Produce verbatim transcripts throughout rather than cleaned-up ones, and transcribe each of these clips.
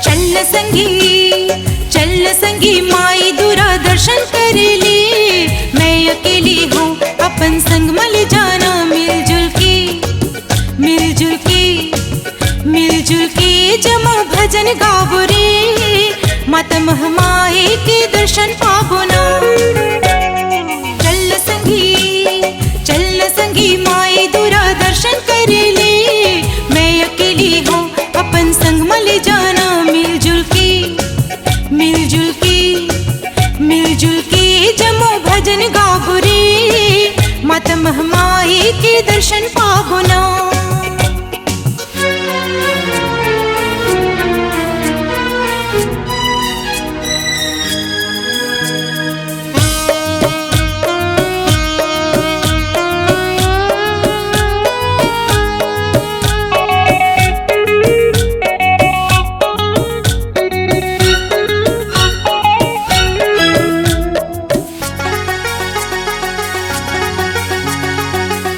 चल संगी, चल संगी, माई दुरा दर्शन करे ले। मैं अकेली हूँ, अपन संग म ले जाना मिलजुल के, मिलजुल के, मिलजुल के जमा भजन गाबो रे। माता महमाई के दर्शन पाबो ना। चल संगी, चल संगी, माई दुरा दर्शन करे ले। मैं अकेली हूँ, अपन संग म ले जाना मिलजुल के, मिलजुल के, मिलजुल के जमो भजन गाबो रे। माता महमाई के दर्शन पाबो ना।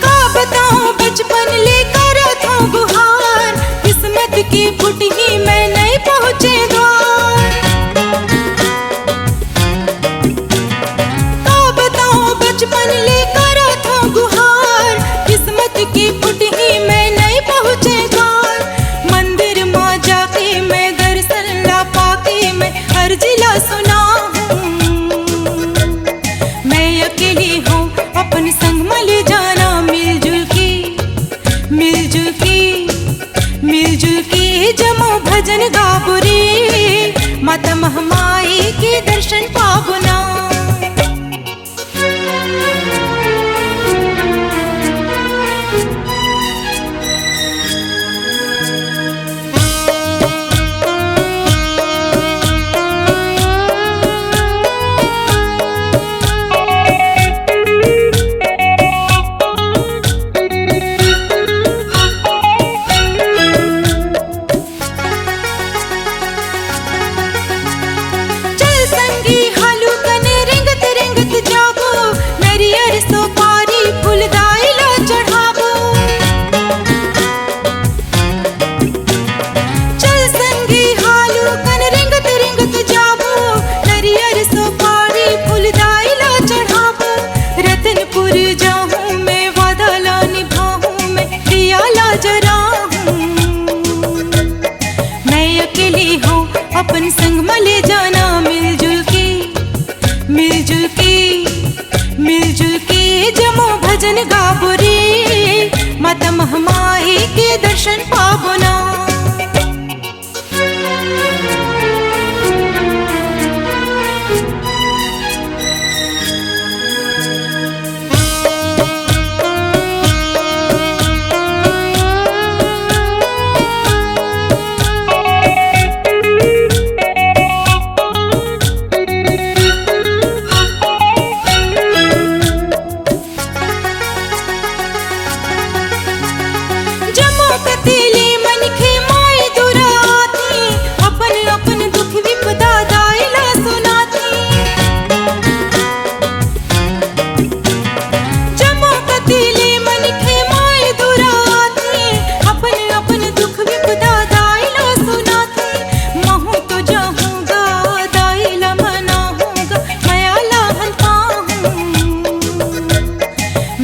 का बताऊं, बचपन ले करत हूँ गुहार, किस्मत के फुटही मैं नहीं पहुँचे द्वार। का बताऊं, बचपन ले करत हूँ गुहार, किस्मत के फुटही मैं नहीं पहुँचे द्वार। मंदिर मा जाके मैं दर्शन ला पाके मैं अर्जी ला सुनाहूँ। मैं अकेली हूँ, अपन संग म ले जाना मिलजुल के, मिलजुल के, मिलजुल के जमो भजन गाबो रे। माता महमाई के दर्शन पाबो ना। चल संगी हालू कने रेंगत रेंगत जाबो, नरियर सुपारी फूल दाई ला चढ़ाबो। चल संगी हालू कने रेंगत रेंगत जाबो, नरियर सुपारी फूल दाई ला चढ़ाबो। रतनपुर जाहूँ मैं, वादा ला निभाहूँ मैं, दिया ला जराहूँ। मैं अकेली हूँ, अपन संग म ले जाना मिलजुल के, मिलजुल के, मिलजुल के जमो भजन गाबो रे। माता महमाई के दर्शन पाबो ना। जम्मो कति ले मनखे माई दुरा आथे, अपन अपन दुख विपदा दाई ला सुनाथे। जम्मो कति ले मनखे माई दुरा आथे, अपन अपन दुख विपदा दाई ला सुनाथे। महूँ तो जाहूँ गा, दाई ला मनाहूँ गा, मया ला हन पाहूँ।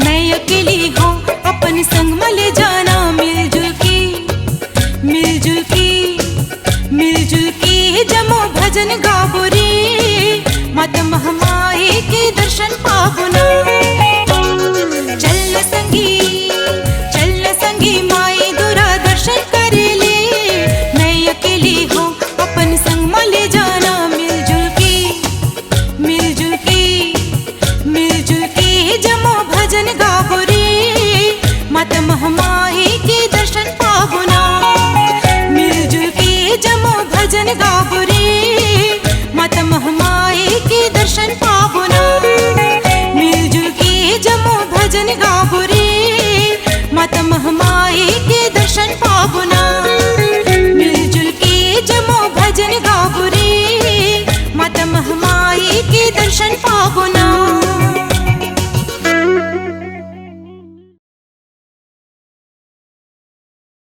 मैं अकेली हूँ, अपन संग म ले जाना मिलजुल के, मिलजुल के, मिलजुल के जमो भजन गाबो